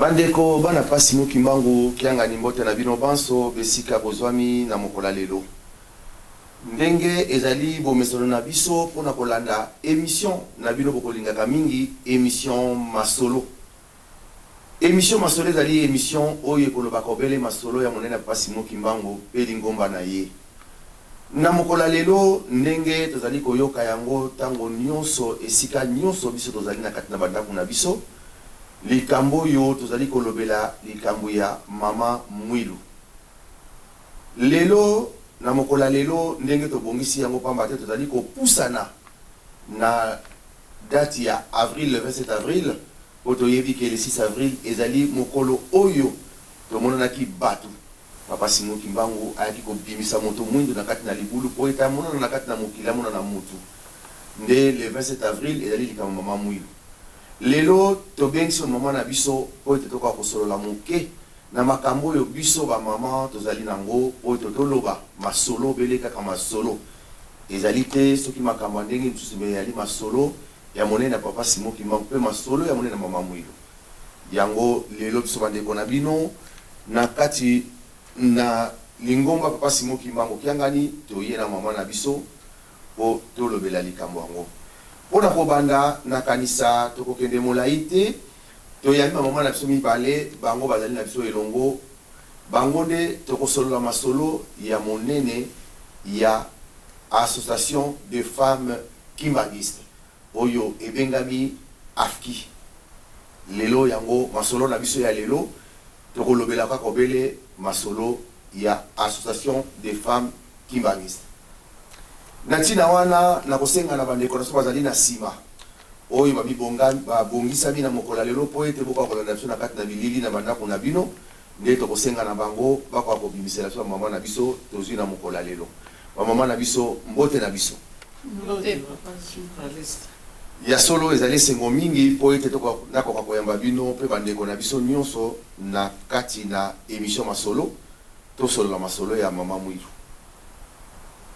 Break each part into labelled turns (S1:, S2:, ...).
S1: Bandeko bana pasi Simon Kimbangu Kiangani, mbote na bino banso besika bozwami na mokolo ya lelo. Ndenge ezali bomesano na biso mpona kolanda émission na bino bokolingaka mingi, émission Masolo. Émission Masolo ezali émission oyo ekolobaka obele masolo ya monene ya Papa Simon Kimbangu mpe lingomba na ye. Na mokolo ya lelo, ndenge tozali koyoka yango ntango nyonso, esika nyonso biso tozali na kati na bandako na biso, likambo oyo tozali kolobela, likambo ya Mama Mwilu. Lelo, na mokolo ya lelo, ndenge tobongisi yango, pamba te tozali kopusana na date ya avril, le 27 avril, po toyebi ke le 6 avril ezali mokolo oyo tomonanaki bato. Papa Simon Kimbangu ayaki kobimisa moto mwindu na kati na libulu po ete amonana na kati na mokili, amonana mutu. Nde le 27 avril ezali likambo Mama Mwilu. Lelo tobengisi mama na biso po ete tokoka kosolola moke na makambo oyo biso ba mama tozali nango, po ete toloba masolo obele kaka masolo. Ezali te soki makambo ya ndenge misusu, mais ezali masolo ya monene ya Papa Simon Kimbangu pe masolo ya monene ya Mama Mwilu. Yango lelo biso bandeko na bino na kati na lingomba Papa Simon Kimbangu Kiangani toye na mama na biso po tolobela likambo yango. Pona kobanda, nakanisa tokokende molayi te, toyambi ba mama na biso mibale, bango bazali na biso elongo, bango nde tokosolola masolo ya monene ya Association de femmes kimbanguistes oyo ebengami AFKI. Lelo yango masolo na biso ya lelo tokolobela kaka obele masolo ya Association des femmes kimbanguistes. Na ntina wana, nakosenga na bandeko na biso bazali na nsima oyo babongisami na mokolo ya lelo mpo ete bokoka kolanda biso na kati na bilili na bandako na bino, nde tokosenga na bango bakoka kobimisela biso bamama na biso tozwi na mokolo ya lelo. Bamama na biso, mbote na biso.
S2: Mbote, papa journaliste.
S1: Ya solo ezali esengo mingi mpo ete nakoka koyamba bino mpe bandeko na biso nyonso na kati na émission Masolo, tosolola masolo ya Mama Mwilu.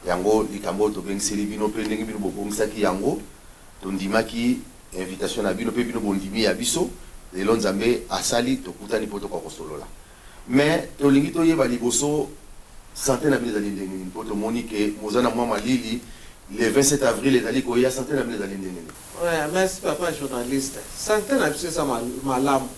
S1: Yango likambo oyo tobengiseli bino, mpe ndenge bino bobongisaki yango, tondimaki invitation na bino mpe bino bondimi ya biso. Lelo Nzambe asali tokutani mpo tokoka kosolola. Mais tolingi toyeba liboso santé na bino ezali ndenge nini, mpo tomoni ke moza na mwa malili. Le 27 avril ezali koya, santé na bino ezali ndenge nini?
S2: Ouais, merci papa journaliste. Santé na biso eza malamu,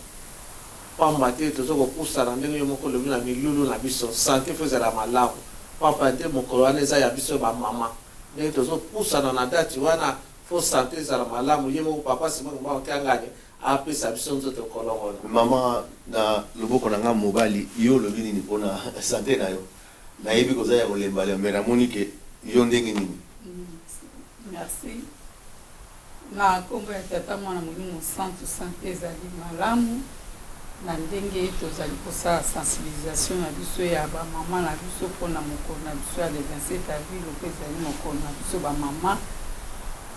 S2: pamba te toza kopusana ndenge yo moko olobi na milulu na biso. Santé faut ezala malamu, pamba te mokolo wana eza ya biso bamama. Ndenge tozopusana na date wana, faut santé ezala malamu. Ye moko Papa Simon Kimbangu Kiangani apesa biso nzoto kolongono.
S1: Mama na loboko na nga mobali, yo olobi nini mpona santé na yo? Nayebi koza ya kolembalemba, namoni ke yo ndenge nini?
S3: Merci. Na nkombo ya Tata, Mwana, Molimo Santu, santé ezali malamu na ndenge tozali kosala sensibilisation na biso ya bamama na biso mpona mokolo na biso ya le 27 avril, mpo ezali mokolo na biso bamama.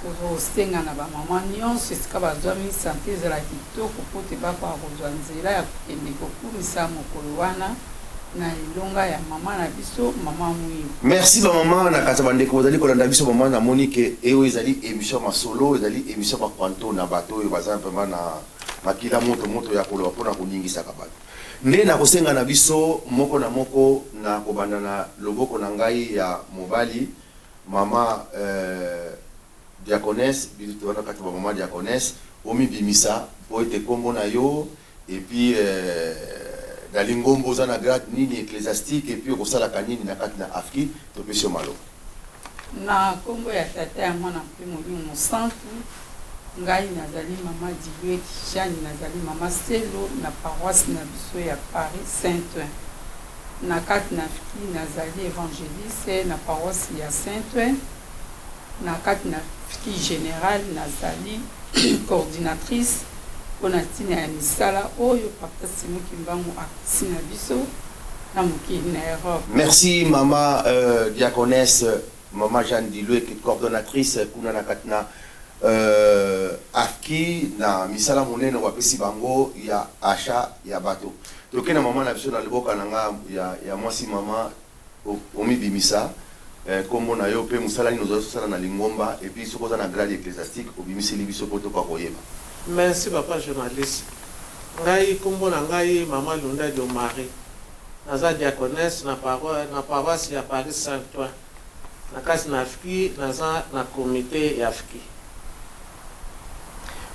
S3: Tozosenga na bamama nyonso esika bazwami, santé ezala kitoko mpo te bakoka kozwa nzela ya kokende kokumisa mokolo wana na elonga ya mama na biso, Mama Mwilu.
S1: Merci bamama. Na kati ya bandeko bazali kolanda biso, mama, namoni ke eyo ezali émission Masolo, ezali émission bakwanto na bato oyo baza vraiment na makila moto moto ya koloba mpona koningisaka bato. Nde nakosenga na biso moko na moko, na kobanda na loboko na ngai ya mobali, mama diaconesse. Biso toza na kati ya bamama diaconesse. Omibimisa po ete nkombo na yo, et puis na lingombo oza na grade nini ecclésiastique, et puis okosalaka nini na kati na AFKI. Topesi yo maloba.
S3: Na nkombo ya Tata, ya Mwana mpe Molimo Mosantu, ngai nazali Mama Dilueki Jeanne, nazali mama Selo na paroisse na biso ya Paris Saint-Ouen. Na kati na AFKI nazali évangéliste na paroisse ya Saint-Ouen. Na kati na AFKI général nazali coordinatrice mpona ntina ya misala oyo Papa Simon Kimbangu apesi na biso na mokili na Europe.
S1: Merci mama diaconesse, mama Jeanne Dilueke, coordonnatrice kuna na kati na AFKI, na misala monene bapesi bango ya achat ya bato. Toke na mama na biso na liboka na nga ya mwasi. Mama, omibimisa, nkombo na yo mpe mosala nini ozali kosala na lingomba, et puis soki oza na grade ecclésiastique, obimiseli biso mpo tokoka koyeba.
S2: Merci papa journaliste. Ngai kombo na ngai mama Lunda Diomari, naza diaconesse na paroisse ya Paris Saint-Ouen, na kati na AFKI, naza na comite ya AFKI.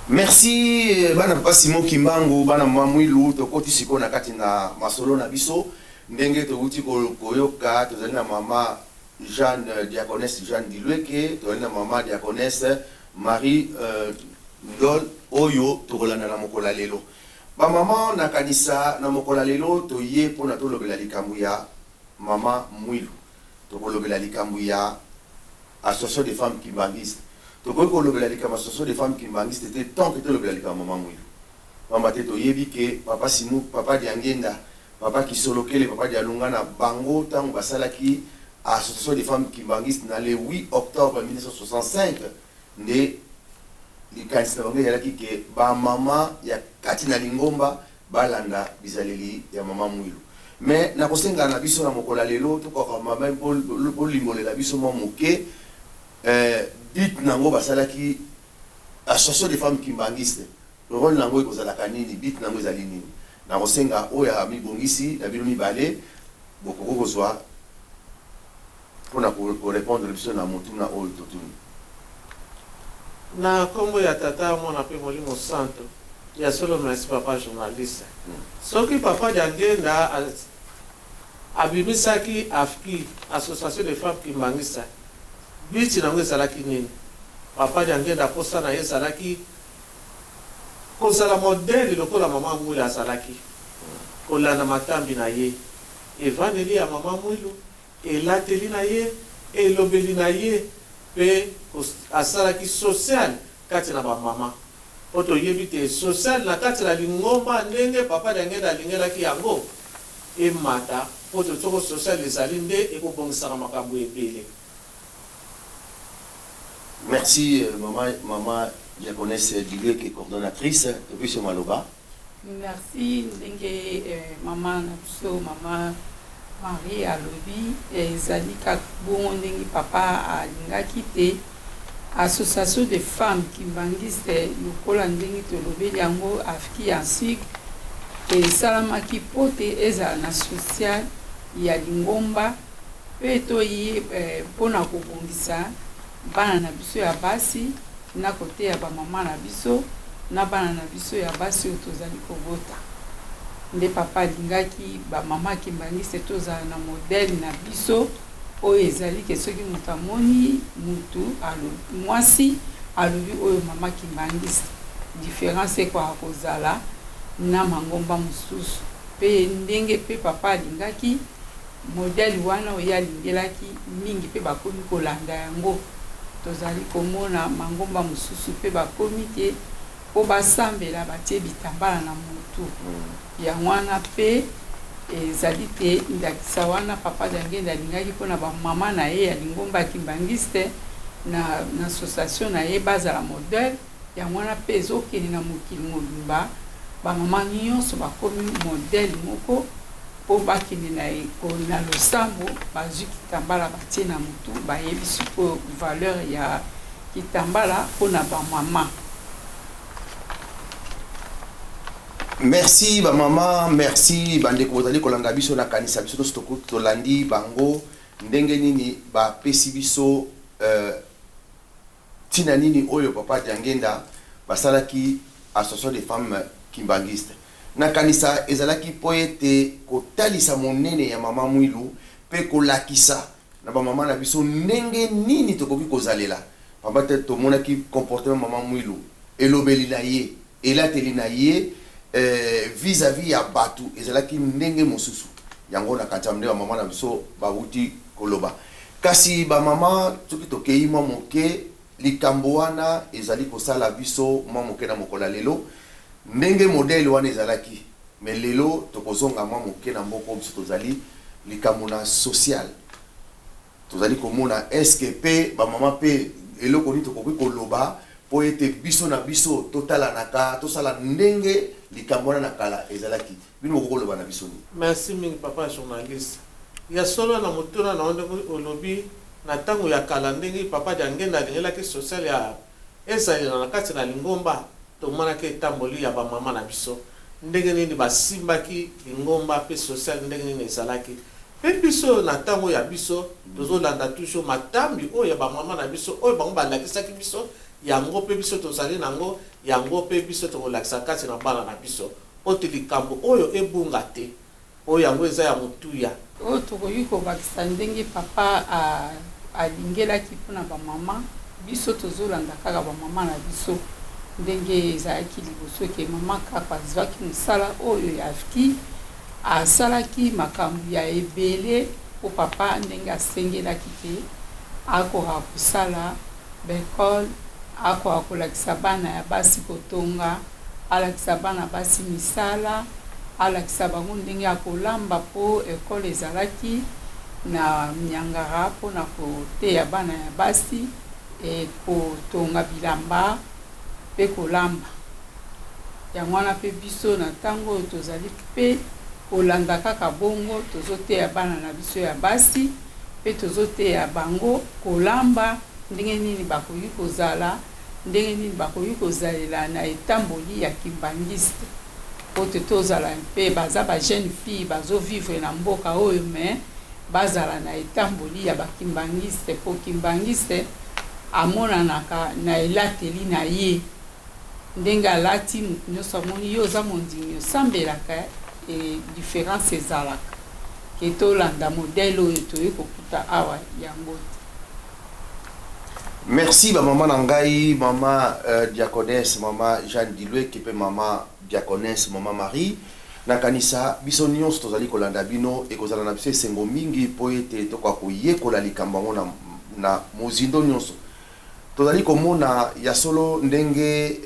S1: Merci bana papa Simon Kimbangu, bana mama Mwilu, tokoti sikoyo na kati na masolo na biso ndenge towuti koyoka, tozali na mama Jeanne diaconesse Jeanne Dilueke, tozali na mama diaconesse Marie Ndol oyo tokolanda na mokolo ya lelo. Ba maman nakanisa na mokolo ya lelo toye pona tolobela likambo ya mama Mwilu. Tokolobela likambo ya Association des femmes kimbanguistes. Tokoki kolobela likambo ya Association des femmes kimbanguistes te tant que tolobela likambo ya mama Mwilu. Pamba te toyebi que papa Simu, papa Diangienda, papa Kisolokele, papa Dialungana bango tango basalaki Association des femmes kimbanguistes na le 8 octobre 1965 nde likanisi na bango ezalaki que ba mama ya kati na lingomba balanda bizaleli ya mama Mwilu. Mais nakosenga na biso na mokolo ya lelo tokoka mama bolimbolela biso mwa moke but na yango basalaki Association des femmes kimbanguistes, role na yango ekozalaka nini, but na yango ezali nini? Nakosenga oyo amibongisi na bino mibale bokoki kozwa pona ko repondre biso na motuna oyo totuni.
S2: Na kombo ya Tata, Mwana pe Molimo Santu. Ya solo merci papa journaliste. Soki papa Diangienda abimisaki AFKI, Association des femmes kimbanguistes, but nango ezalaki nini? Papa Diangienda posa na ye ezalaki kozala modèle lokola maman Mwilu azalaki, kolanda matambi na ye, evandeli ya maman Mwilu, Elateli na ye, elobeli na ye pe asalaki social kati na ba mama. Po toyebi te social na kati na lingomba ndenge Papa Diangienda alingelaki yango emata po te soko social ezali nde ekobongisaka makambo ebele.
S1: Merci maman maman diaconesse Dilueke coordonatrice topesi yo maloba.
S3: Merci ndenge maman na biso maman Marie alobi ezali kaka bongo ndenge papa alingaki te association de femmes kimbanguiste lokola ndenge tolobeli yango afki en sigle esalamaki mpo te ezala na social ya lingomba mpe toye mpo na kobongisa bana na biso ya basi na koteya ba mama na biso na bana na biso ya basi oyo tozali kobota. Nde papa alingaki ba mama kimbanguiste tozala na modèle na biso oyo ezali ke soki moto amoni mutu mwasi alobi oyo mama kimbanguiste, difference ekoka kozala na mangomba mosusu. Pe ndenge pe papa alingaki Modèle wana oyo ye alingelaki, mingi mpe bakomi kolanda yango. Tozali komona mangomba mosusu mpe bakomi te mpo basambela batie bitambala na mutu. Yango wana mpe ezali te ndakisa wana Papa Diangienda alingaki mpo na ba mama na ye ya lingomba ya Kimbanguiste na na association na ye bazala modèle. Yango wana mpe ezokende na mokili mobimba, ba mama nionso bakomi modèle moko. Po bakende na na losambo bazui kitambala batie na mutu bayebi sikoyo valeur ya kitambala pona ba maman.
S1: Merci ba maman, merci ba ndeko bozali kolanda biso na kanisa biso nionso tolandi bango ndenge nini ba pesi biso Tina nini oyo papa Diangenda basalaki Association des femmes kimbanguistes? Nakanisa ezalaki mpo ete kotalisa monene ya mama Mwilu mpe kolakisa na ba mama na biso ndenge nini tokoki kozalela, pamba te tomonaki comportement mama Mwilu, elobeli na ye, elateli na ye vis à vis ya batu ezalaki ndenge mosusu. Yango nakanisa nde ba mama na biso bawuti koloba. Kasi ba mama soki tokeyi mwa moke, likambo wana ezali kosala biso mwa moke na mokolo ya lelo, ndenge modèle wana ezalaki, mais lelo tokozonga mwa moke na mboka oyo biso tozali, likambo na social tozali komona est ce que pe ba mama pe eloko nini tokoki koloba po ete biso na biso totalanaka, tosala ndenge likambo wana na kala ezalaki, bino bokoki koloba na biso nini?
S2: Merci mingi papa journaliste. Ya solo na motuna na yo ndenge olobi na tango ya kala ndenge papa Diangienda alingelaki social ya ezalela na kati na lingomba tomonaki etamboli ya ba mama na biso. Ndenge nini basimbaki lingomba mpe social, ndenge nini ezalaki. Mpe biso na ntango ya biso, tozolanda toujours matambi oyo ya bamama na biso, oyo bango balakisaki biso yango, mpe biso tozali nango yango, mpe biso tokolakisa kati na bana na biso, po te likambo oyo ebunga te, oyo yango eza ya motuya.
S3: Oyo tokoki kobakisa, ndenge papa alingelaki mpona bamama, biso tozolanda kaka bamama na biso ndenge ezalaki liboso, ke mama kaka azwaki mosala oyo ya AFKI, asalaki makambo ya ebele mpo papa ndenge asengelaki ke akoka kosala baekole, akoka kolakisa bana ya basi kotonga, alakisa bana basi misala, alakisa bango ndenge ya kolamba, mpo ekole ezalaki na Nyangara mpona koteya bana ya basi e kotonga bilamba mpe kolamba. Yango wana mpe biso na ntango oyo tozali mpe kolanda kaka bongo, tozoteya bana na biso ya basi mpe tozoteya bango kolamba, ndenge nini bakoki kozala, ndenge nini bakoki kozalela na etamboli ya kimbangiste, po te tozala mpe baza bajeune fille bazovivre na mboka oyo, mais bazala na etamboli ya bakimbangiste, mpo kimbangiste amonanaka na elateli na ye, ndenge alati, motu nyonso amoni yo oza mondimi, osambelaka. E différence ezalaka ke tolanda modèle oyo toyei kokuta awa yango te.
S1: Merci bamama na ngai, mama diaconesse, mama Jeanne Dilweke, mpe mama diaconesse, mama Marie. Nakanisa biso nyonso tozali kolanda bino, ekozala na biso esengo mingi mpo ete tokoka koyekola likambo yango na mozindo nyonso. Tozali komona ya solo ndenge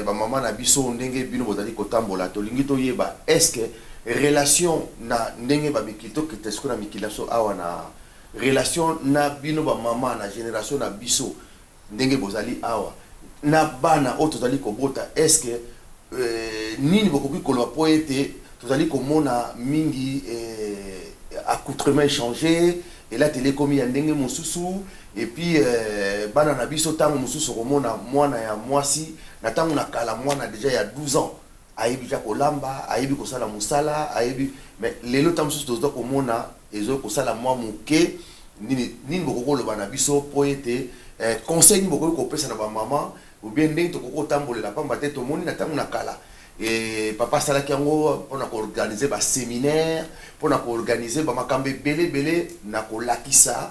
S1: bamama na biso, ndenge bino bozali kotambola. Tolingi toyeba, est-ce relation na ndenge bamikili, tokita sikoyo na mikili na biso awa, na relation na bino bamama na génération na biso, ndenge bozali awa na bana oyo tozali kobota, est-ce nini bokoki koloba mpo ete tozali komona mingi accoutrement échangé, elateli ekomi ya ndenge mosusu, et puis bana na biso, ntango mosusu okomona mwana ya mwasi, na ntango na kala, mwana déjà ya 12 ans ayebi ja kolamba, ayebi kosala mosala, ayebi. Mais lelo, ntango mosusu toza komona ezoki kosala mwa moke. Nini nini bokoki koloba na biso mpo ete conseil nini bokoki kopesa na bamama, ou bien ndenge tokoki kotambolela? Pamba te tomoni na ntango na kala, papa asalaki yango mpona koorganiser baséminaire, mpona koorganiser bamakambo ebele ebele na kolakisa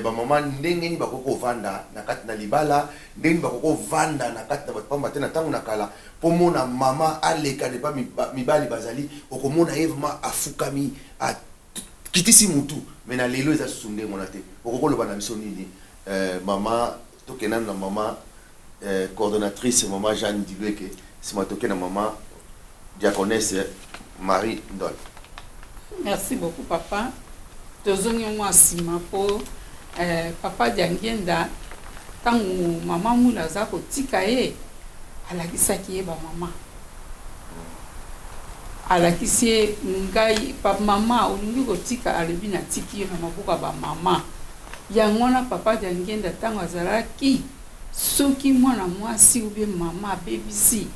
S1: bamama ndenge nini bakoki kovanda na kati na libala, ndenge nini bakoki kovanda na kati na bato. Pamba te na ntango na kala, mpo mona mama aleka nepa mibali bazali, okomona ye vraiment afukami, akitisi mutu. Mais na lelo eza susu ndenge wana te. Okoki koloba na biso nini, mama? Tokendana na mama coordonnatrice, mama Jeanne Dilweke, nsima toke na mama diaconesse Marie Ndol.
S3: Merci beaucoup, papa. Tozongi mwa nsima mpo papa Diangenda, ntango mama Mula aza kotika ye, alakisaki ye bamama, alakisi ye ngai mama olingi kotika, alobi natiki yo na maboko ya bamama. Yango wana papa Diangenda, ntango azalaki, soki mwana mwasi ubie mama abebisi,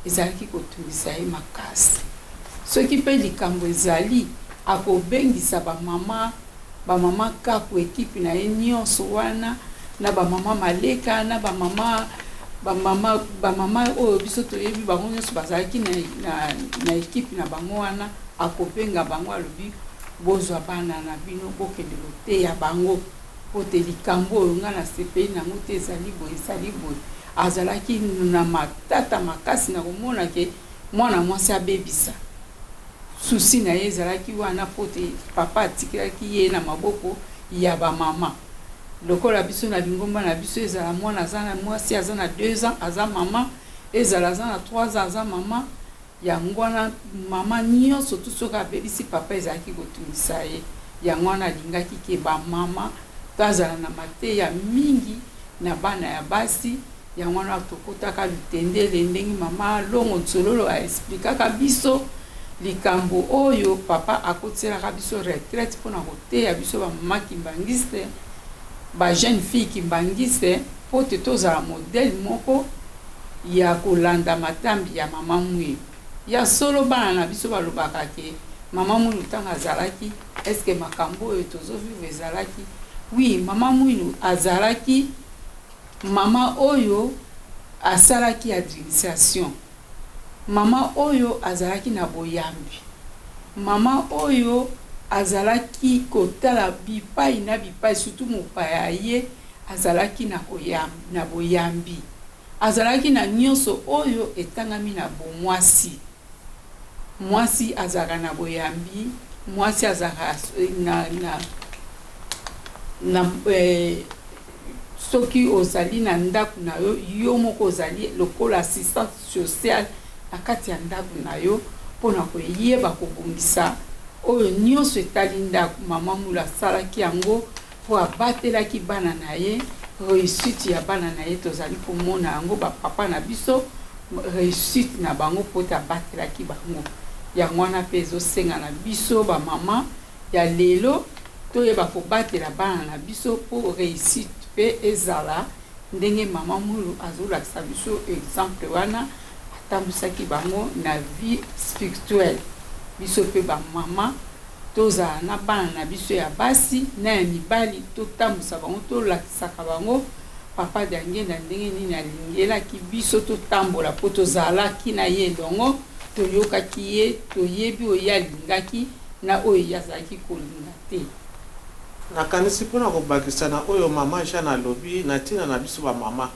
S3: ezalaki kotungisa ye makasi. Soki mpe likambo ezali, akobengisa bamama, bamama kaku, ekipe na ye nyonso wana, na bamama Maleka, na bamama oyo biso toyebi, bango nyonso bazalaki na ekipe na bango wana. Akobenga bango, alobi: "Bozwa bana na bino, bokende koteya bango, po te likambo oyo ngai nasepeli nango te, ezali boye, ezali boye." Azalaki na matata makasi na komona ke mwana mwasi abebisa. Souci na ye ezalaki wana, po te papa atikelaki ye na maboko ya bamama. Lokola biso na lingomba na biso, ezala mwana aza na mwasi aza na 2 ans, aza mama, ezala aza na 3 ans, aza mama. Yango wana mama nyonso tu, soki abebisi, papa ezalaki kotungisa ye. Yango wana alingaki ke bamama tazala na mateya mingi na bana ya basi. Yango wana tokotaka Lutendele, ndenge mama Longo Nsololo aexplikaka biso likambo oyo papa akotiselaka biso retraite mpona koteya biso bamama kimbangiste, bajeune fille kimbangiste, mpo te tozala modèle moko ya kolanda matambi ya mama Mwilu. Ya solo, bana na biso balobaka ke mama Mwilu ntango azalaki, est-ce makambo oyo tozovivre ezalaki? Oui, mama Mwilu azalaki mama oyo asalaki administration, mama oyo azalaki na boyambi, mama oyo azalaki kotala bipai na bipai, surtout mopaya ye azalaki na boyambi, azalaki na nyonso oyo etangami na bomwasi. Mwasi azalaka na boyambi, mwasi azalaka na soki ozali na ndako na yo, yo moko ozali lokola assistante sociale na kati ya ndako na yo, mpona koyeba kobongisa oyo nyonso etali ndako. Mama Mwilu asalaki yango mpo abatelaki bana na ye. Réussite ya bana na ye, tozali komona yango. Bapapa na biso, réussite na bango mpo te abatelaki bango. Yango wana mpe ezosenga na biso bamama ya lelo toyeba kobatela bana na biso mpo réussite mpe ezala ndenge mama Mwilu azolakisa biso exemple wana. Atambwisaki bango na vie spirituelle. Biso mpe bamama tozala na bana na biso ya basi na ya mibali, totambwisa bango, tolakisaka bango papa Diangenda ndenge nini alingelaki biso totambola, mpo tozalaki na ye elongo, toyokaki ye, toyebi oyo ye alingaki na oyo ye azalaki kolinga te.
S2: Nakanisi mpona kobakisa na oyo mama Jeanne alobi na ntina na biso bamama,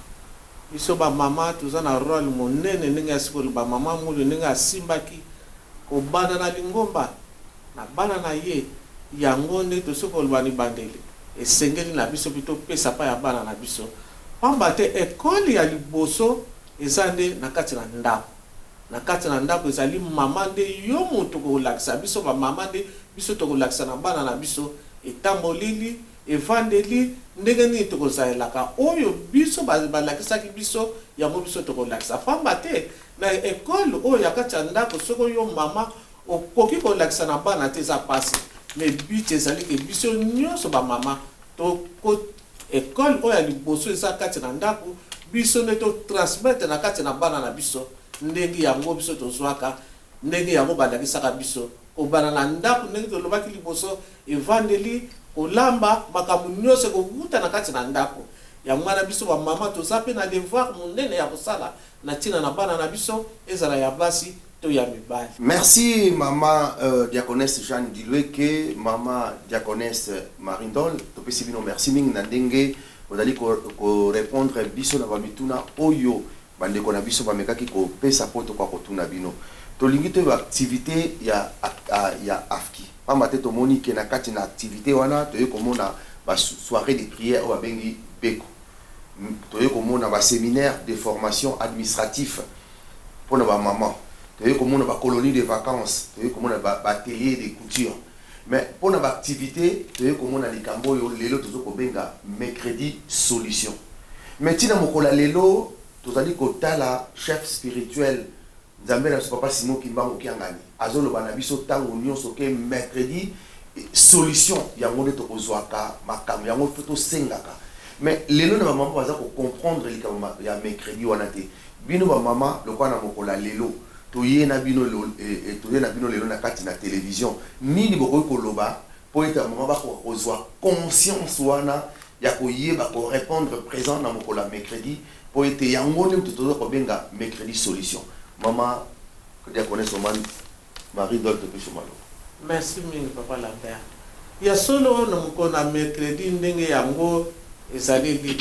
S2: biso bamama toza na rôle monene. Ndenge ya sikoyo, bamama Mwilu ndenge asimbaki kobanda na lingomba na bana na ye, yango nde tosoki koloba na ebandeli, esengeli na biso mpe topesa pa ya bana na biso, pamba te école ya liboso eza nde na kati na ndako. Na kati na ndako ezali mama nde yo moto kolakisa biso bamama, nde biso tokolakisa na bana na biso etamboleli, evandeli, ndenge nini tokozalelaka. Oyo biso balakisaki biso, yango biso tokolakisa, pamba te na école oyo ya kati ya ndako, soki yo mama okoki kolakisa na bana te, eza mpasi. Mais but ezali ke biso nyonso bamama toko école oyo ya liboso eza kati na ndako, biso nde totransmettre na kati na bana na biso ndenge yango biso tozwaka, ndenge yango balakisaka biso kobanda na ndako. Ndenge tolobaki liboso, evandeli, kolamba, makambo nyonso ekowuta na kati na ndako. Yango wana biso bamama toza mpe na devoir monene ya kosala na ntina na bana na biso, ezala ya basi to ya mibali.
S1: Merci mama diaconesse Jeanne Dilweke, mama diaconesse Marindol. Topesi bino merci mingi na ndenge ozali korépondre biso na bamituna oyo bandeko na biso bamekaki kopesa mpo tokoka kotuna bino. Tolingi toyeba activité ya AFKI, pamba te tomoni ke na kati na activité wana toyei komona basoirée de prière oyo babengi beko, toyei komona baséminaire de formation administratif mpona bamama, toyei komona bacolonie de vacances, toyei komona baatelier de couture. Mais mpona baactivité, toyei komona likambo oyo lelo tozo kobenga mercredi solution. Mais ntina mokolo ya lelo tozali kotala chef spirituel, Nzambe na biso papa Simon Kimbangu Kiangani, azoloba na biso ntango nyonso ke mercredi solution, yango nde tokozwaka makambo yango mpe tosengaka. Mais lelo na bamama baza kocomprendre likambo ya mercredi wana te. Bino bamama, lokola na mokolo ya lelo toye na bino lelo na kati na télévision, nini bokoki koloba mpo ete bamama bakoka kozwa conscience wana ya koyeba korépondre présent na mokolo ya mercredi, mpo ete yango nde moto toza kobenga mercredi solution? Mama diaconesse Oman Marie Dol, topesi maloba.
S2: Merci mingi, papa Lambert. Ya solo, na mokolo na mercredi, ndenge yango ezaleli,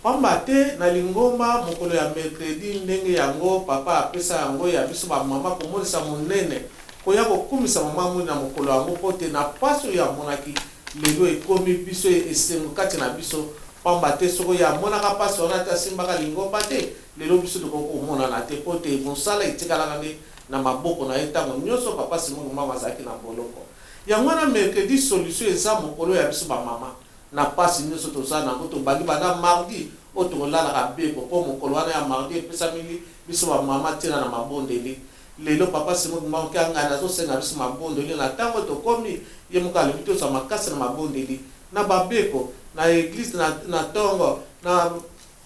S2: pamba te na lingomba mokolo ya mercredi, ndenge yango papa apesa yango ya biso bamama komonisa monene koya kokumisa mama Mwilu na mokolo yango, mpo te na pasi oyo amonaki, lelo ekomi biso esengo kati na biso, pamba te soki oyo amonaka mpasi wana te, asimbaka lingomba te, lelo biso tokoki komonana te, mpo te mosala etikalaka nde na maboko na ye ntango nyonso papa Simon Kimbangu azalaki na boloko. Yango wana mercredi solution eza mokolo ya biso bamama na mpasi nyonso toza nango. Tobandi banda mardi oyo tokolalaka beko, mpo mokolo wana ya mardi epesameli biso bamama ntina na mabondeli. Lelo papa Simon Kimbangu Kiangani azosenga biso mabondeli na ntango tokomi. Ye moko alobi tozwa makasi na mabondeli, na babeko, na église, na ntongo, na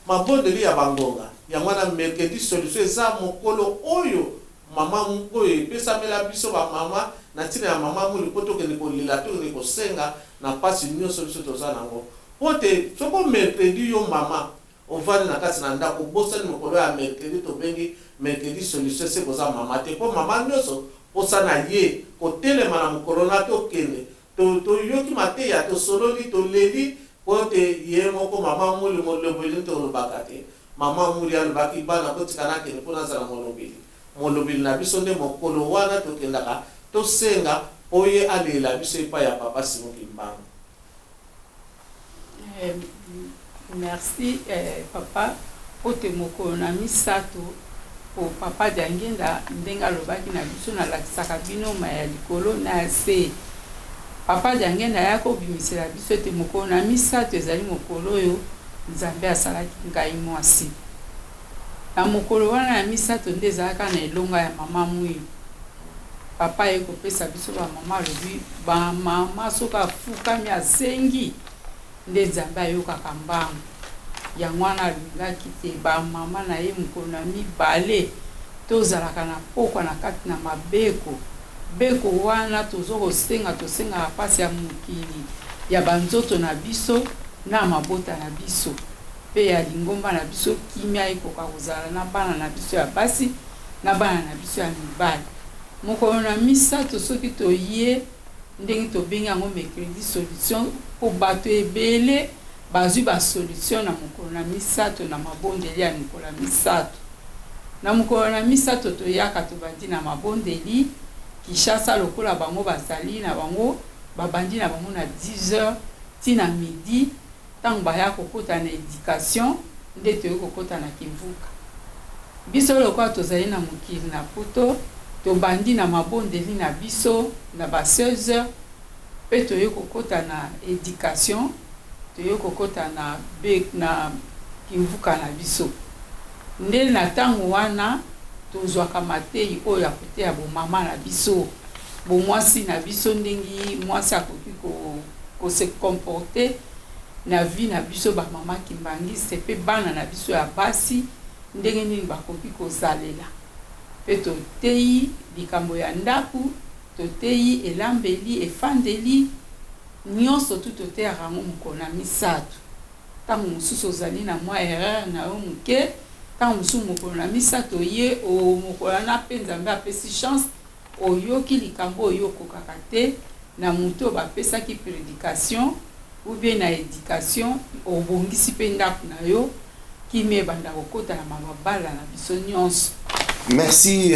S2: mabondeli ya bangonga. Yango wana mercredi solution eza mokolo oyo. mama oyo epesamela biso bamama na ntina ya mama mwindu, mpo tokende kolela, tokende kosenga na mpasi nyonso biso toza nango. Mpo te soko mercredi yo mama ovandi na kati na ndako, obosani mokolo ya mercredi, tobengi mercredi solution, se koza mama te, mpo mama nyonso mposa na ye kotelema na mokolo na tokende toyoki mateya, tosololi, toleli, mpo te ye moko mama muli molobeli. Tolobaka te mama muli alobaki bana botika nakende mpo nazala molobeli. Molobeli na biso nde mokolo wana tokendaka tosenga mpo ye alela biso epai ya papa Simon Kimbangu.
S3: Merci, papa. Po te mokolo na misato, po papa Diangenda ndenge alobaki na biso, nalakisaka bino ma ya likolo na ya se. Papa Diangenda ayaki kobimisela biso ete mokolo na misato ezali mokolo oyo Nzambe asalaki ngai mwasi. Na mokolo wana ya misato nde ezalaka na elonga ya mama mwilu. Papa aye kopesa biso bamama, alobi bamama soki afukami asengi nde Nzambe ayokaka mbangu. Yango wana alingaki te bamama na ye mokolo na mibale tozalaka na pokwa na kati na mabeko beko wana tozo kosenga, tosengaka mpasi ya mokili, ya banzoto na biso na mabota na biso mpe ya lingomba na biso, kimia ekoka kozala na bana na biso ya basi na bana na biso ya mibali. Mokolo na misato, soki toye ndenge tobengi yango mercredi solution, mpo bato ebele bazwi basolution na mokolo na misato, na mabondeli ya mokolo ya misato. Na mokolo na misato toyaka, tobandi na mabondeli. Kinshasa lokola bango bazali na bango, babandi na bango na 10 heures ntina midi. Ntango baya kokota na éducation nde toyei kokota na Kimvuka. Biso lokola tozali na mokili na Poto, tobandi na mabondeli na biso na ba 16 heures mpe toyei kokota na éducation, toyei kokota na Kimvuka na biso. Nde na ntango wana tozwaka matei oyo ya koteya bomama na biso, bomwasi na biso, ndenge mwasi akoki kose comporter na vie na biso bamama kimbangiste, mpe bana na biso ya basi ndenge nini bakoki kozalela. Mpe toteyi likambo ya ndako, toteyi elambeli, efandeli nyonso tu, toteyaka yango mokolo na misato. Ntango mosusu ozali na mwa erreur na yo moke, ntango mosusu mokolo na misato ye mokolo wana mpe Nzambe apesi chance, oyoki likambo oyo okokaka te na moto oyo bapesaki prédication ou bien na éducation, obongisi mpe ndako na yo, kimia ebanda kokota na mabala na biso nyonso.
S1: Merci,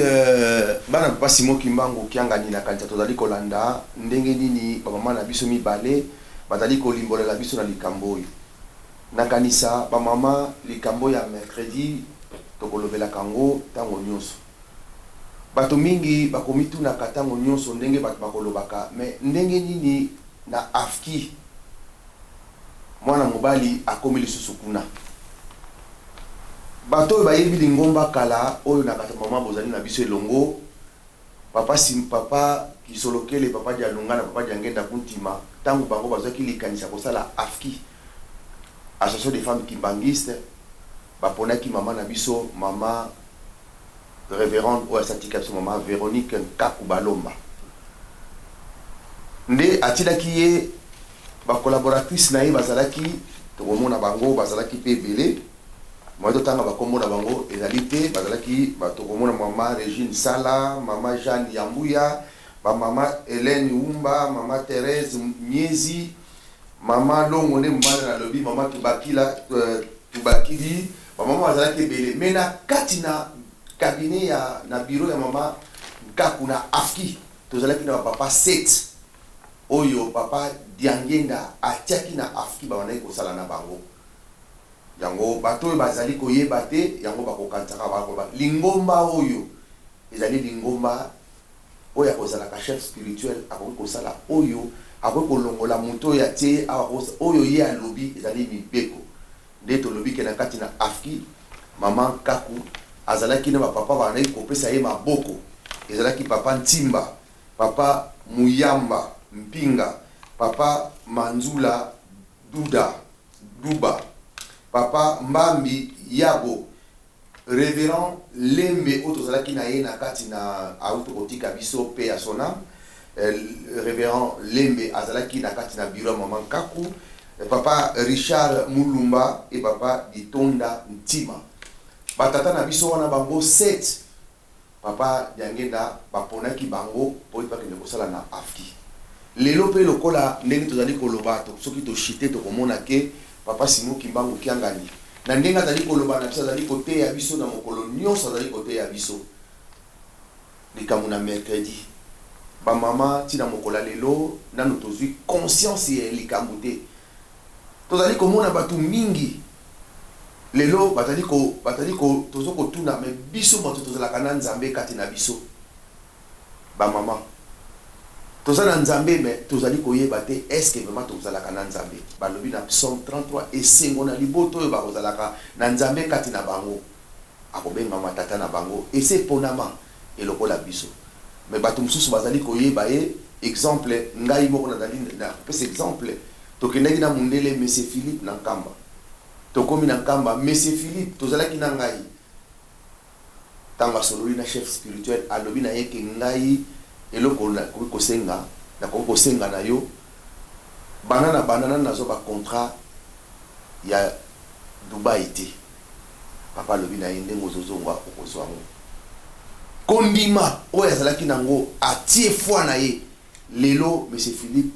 S1: bana papa Simon Kimbangu Kiangani. Na kanisa tozali kolanda ndenge nini bamama na biso mibale bazali kolimbolela biso na likambo oyo. Nakanisa bamama, likambo ya mercredi tokolobelaka yango ntango nyonso. Bato mingi bakomitunaka ntango nyonso ndenge bato bakolobaka me ndenge nini na afki mwana mobali akomi lisusu kuna. Bato oyo bayebi lingomba kala oyo na kati, mama bozali na biso elongo, papa sim, papa Kisolokele, papa Dialunga na papa Diangenda Kuntima, ntango bango bazwaki likanisi ya kosala AFKI, Association des femmes kimbanguistes, baponaki mama na biso, mama révérende oyo asatika biso, mama Véronique Nkaku Balomba, nde atilaki ye bacollaboratrice na ye. Bazalaki, tokomona bango, bazalaki mpe ebele, moye totanga bakombo na bango ezali te. Bazalaki, tokomona mama Régine Sala, mama Jeanne Yambuya, bamama Hélène Wumba, mama Thérèse Miezi, mama Longo nde mobali nalobi, mama Tubakila, Tubakili. Bamama bazalaki ebele, mais na kati na cabinet ya na bureau ya mama Nkaku na AFKI, tozalaki na bapapa 7 oyo papa Diangenda atiaki na AFKI, babandaki kosala na bango yango. Bato oyo bazali koyeba te yango bakokanisaka, bakoloba lingomba oyo ezali lingomba oyo akozalaka chef spirituel, akoki kosala oyo, akoki kolongola moto oyo atie awa, oyo ye alobi ezali mibeko. Nde tolobi ke na kati na AFKI, mama Nkaku azalaki na bapapa bandaki kopesa ye maboko. Ezalaki papa Ntimba, papa Muyamba Mpinga, papa Manzula Duda Duba, papa Mbambi Yabo. Reverend Lembe oyo tozalaki na ye na kati na auti kotika biso, paix à son âme. Reverend Lembe azalaki na kati na bureau ya mama Nkaku, papa Richard Mulumba et papa Ditonda Ntima. Batata na biso wana bango 7, papa Diangenda baponaki bango po ete bakende kosala na AFDI. Lelo pe lokola ndenge tozali koloba, soki to chute tokomona ke papa Simon Kimbangu Kiangani na ndenge azali koloba na biso, azali koteya biso na mokolo nionso, azali koteya biso likambo na mercredi. Ba mama ti na mokolo ya lelo nanu tozui conscience ya likambo te. Tozali komona batu mingi lelo bazali ko bazali ko tozo kotuna mais biso batu tozalaka na Nzambe kati na biso ba maman toza na Nzambe mais tozali koyeba te est ce que vraiment tozalaka na Nzambe? Balobi na psaume 33 esengo na libota oyo bakozalaka na Nzambe kati na bango akobengama tata na bango esi eponama elokola biso mais batu mosusu bazali koyeba ye exemple ngai moko nazali nakopesa exemple tokendaki na mundele monsieur Philippe na Nkamba tokomi na Nkamba monsieur Philippe tozalaki na ngai tango asololi na chef spirituel alobi na ye ke ngai eloko nakoki kosenga nakoki kosenga na yo banda na banda nanu nazwa ba contrat ya Dubaï te. Papa alobi na ye ndenge ozo zonga okozua ngo. Kondima oyo azalaki na ngo atie foi na ye lelo monsieur Philippe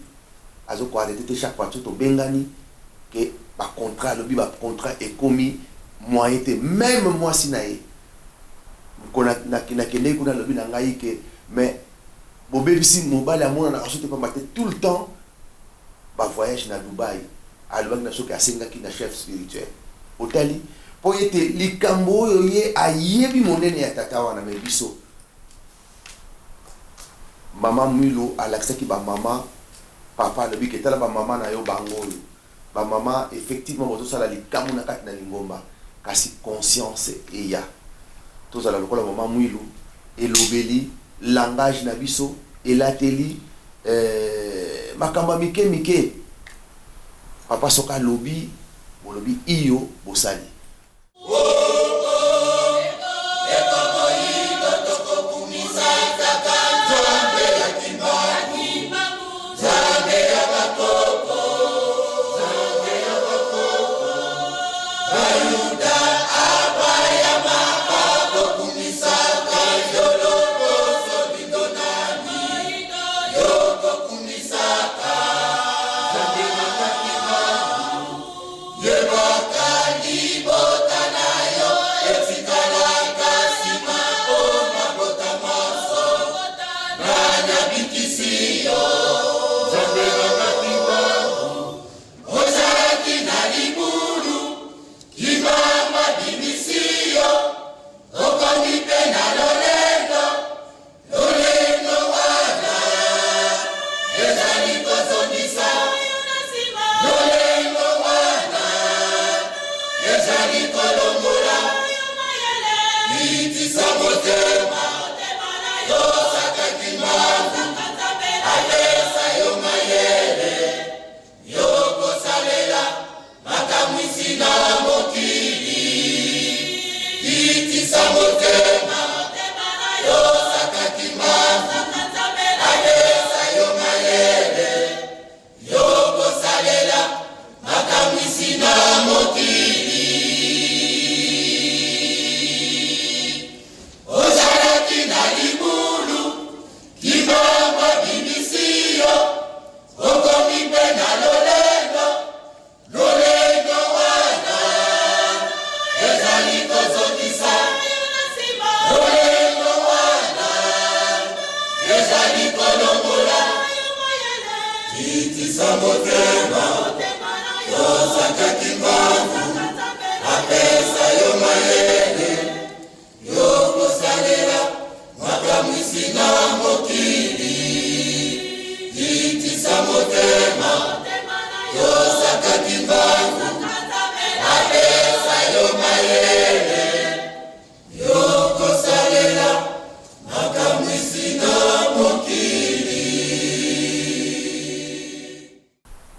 S1: azo ko arreter te chaque fois soki tobengani ke ba contrat alobi ba contrat ekomi moyen te meme mwasi na ye mokolo nakendeki kuna alobi na ngai ke mais bobebisi mobali amonanaka so te pamba te tout le temps ba voyage na Dubaï alobaki na soki asengaki na chef spirituel otali po ete likambo oyo ye ayebi monene ya tata wana mais biso mama Mwilu alakisaki ba mama papa alobi ke tala ba mama na yo bango oyo ba mama effectivement bozosala likambo na kati na lingomba kasi conscience eya tozala lokola mama Mwilu elobeli langage na biso elateli Eh makambo ya mike mike papa soki alobi bolobi iyo bosali.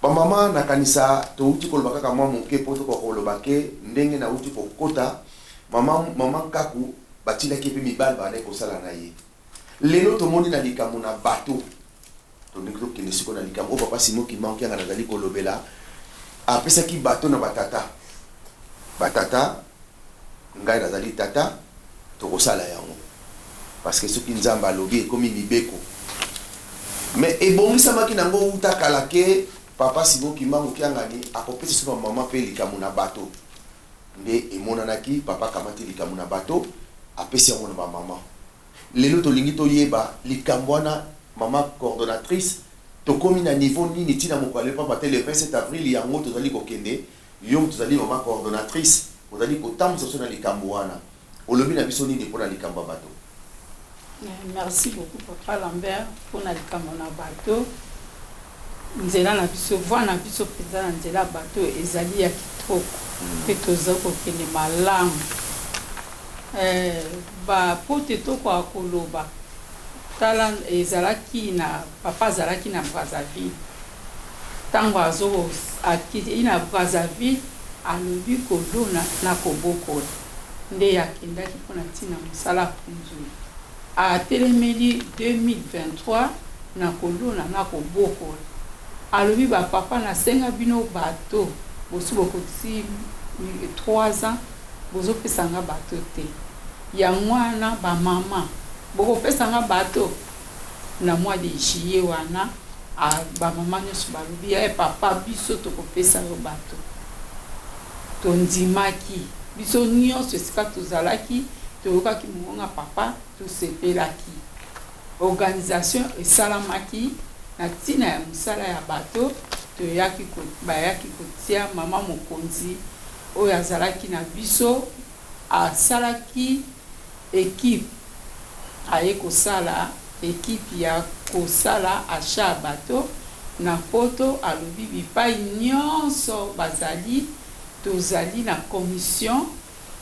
S1: Ba mama nakanisa towuti koloba kaka mwa moke mpo tokoka koloba ke ndenge nawuti kokota. Mama, mama Nkaku batilaki ye mpe mibali babandaki kosala na ye. Lelo tomoni na likambo na bateau, tolingi tokende sikoyo na likambo oyo papa Simon Kimbangu Kiangani azali kolobela, apesaki bateau na ba tata. Ba tata, ngai nazali tata, tokosala yango. Parce que soki Nzambe alobi ekomi mibeko. Mais ebongisamaki nango wuta kala ke papa Simon Kimbangu Kiangani akopesa biso ba mama mpe likambo na bateau. Nde emonanaki papa akamati likambo na bateau apesi yango na ba maman. Lelo tolingi toyeba likambo wana mama coordonatrice tokomi na niveau nini ti na mokolo ya lelo pamba te le 27 avril yango tozali kokende yo moto ozali mama coordonatrice ozali kotambwisa biso na likambo wana olobi na biso nini pona likambo ya bateau?
S3: Merci beaucoup papa Lambert pona likambo na bateau. Nzela na biso, voie na biso penza na nzela ya bateau ezali ya kitoko pe toza kokende malamu. Eh, ba po te tokoka koloba, tala ezalaki na papa azalaki na Brazzaville, tango azo akei na Brazzaville alobi kolona na kobokola nde akendaki pona tina mosala apunzuli. Atelemeli 2023 na kolona na kobokola. Alobi ba papa na senga bino bateau bosi bokokisi 3 ans bozo pesa nga bateau te yango wana ba maman boko pesa nga bateau? Na mois de juillet wana ba maman nionso balobi eh papa biso toko pesa yo bateau. Tondimaki biso nionso esika tozalaki toyokaki mongongo ya papa tosepelaki. Organisation esalamaki na tina ya mosala ya bateau toyaki bayaki kotia mama mokonzi oyo azalaki na biso asalaki equipe aye kosala equipe ya kosala achat ya bateau na poto alobi bipayi nionso bazali tozali na commission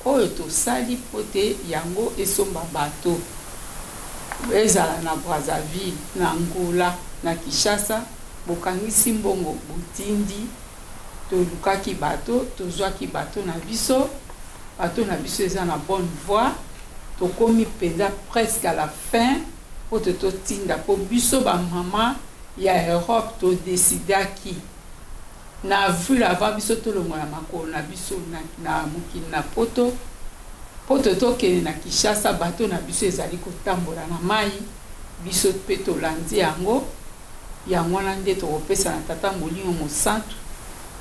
S3: oyo tosali mpo te yango esomba bateau ezala na Brazzaville na Angola na Kinshasa bokangisi mbongo botindi tolukaki bateau tozwaki bateau na biso bateau na biso eza na bonne voie tokomi penza presque à la fin mpo te totinda mpo biso ba maman ya Europe to decidaki Na avril avant biso tolongola makolo na biso na na mokili na poto poto tokende na Kinshasa bateau na biso ezali kotambola na mayi biso pe tolandi yango yango wana nde tokopesa na tata molimo mosantu